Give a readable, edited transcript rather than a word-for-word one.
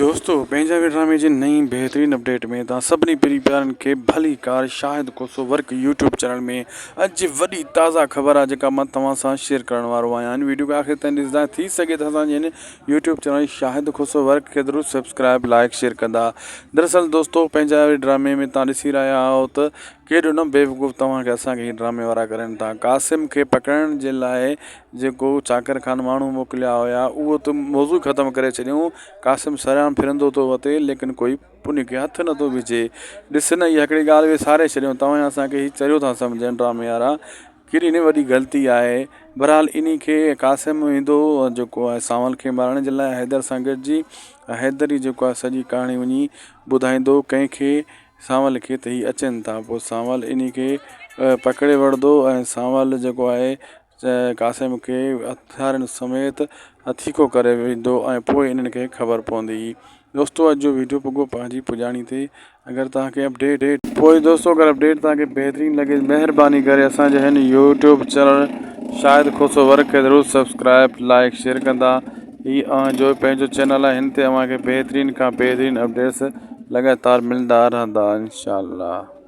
دوستو پنهنجا وي ڊرامي جي نئين بهترين اپڊيٽ ۾ توهان سڀني پرين پيارن کي ڀلي ڪار Shahid Khoso work YouTube channel ۾ اڄ جي وڏي تازه خبر آهي جيڪا مان توهان سان شيئر ڪرڻ وارو آهيان هن ويڊيو کي آخر تائين ڏسندا ٿي سگهي ته اسان جي هن YouTube channel Shahid Khoso work کي ضرور سبسڪرائب لائڪ شيئر ڪندا دراصل دوستو پنهنجا وي ڊرامي ۾ توهان ڏسي رهيا آهيو ته ڪيڏو نه بيوقوف توهان کي اسان کي هي ڊرامي وارا ڪرن ٿا قاسم کي پڪڙڻ جي لاء جيڪو چاڪر خان ماڻهو موڪليا هيا اهو ته موضوع ختم ڪري ڇڏيائون قاسم سرعام ڦرندو ٿو وتي ليڪن ڪوئي ان کي هٿ نٿو وجهي ڏس نه اها هڪڙي ڳالهه وساري ڇڏيائون توهان اسان کي هي چريو ٿا سمجهن ڊرامي وارا ڪيڏي نه وڏي غلطي آهي بهرحال انهي کي قاسم ايندو جيڪو آهي سانول کي مارڻ جي لاء حيدر سان گڏجي حيدر ئي جيڪو آهي سڄي ڪهاڻي وڃي ٻڌائيندو ڪنهن کي سانول کي ته هي اچن ٿا پوء سانول انهي کي پڪڙي وٺندو ۽ سانول جيڪو آهي قاسم کي هٿيارن سميت هٿيڪو ڪري ويندو ۽ پوء انهن کي خبر پوندي دوستو اڄ جو ويڊيو پڳو پنهنجي پڄاڻي تي اگر توهان کي اپڊيٽ پوء دوستو اگر اپڊيٽ توهان کي بهترين لڳي مهرباني ڪري اسان جي هن YouTube channel Shahid Khoso work کي ضرور سبسڪرائب لائڪ شيئر ڪندا هي اوهان جو پنهنجو چينل آهي هن تي اوهان کي بهترين کان بهترين اپڊيٽس لڳاتار ملندا رهندا انشاء الله.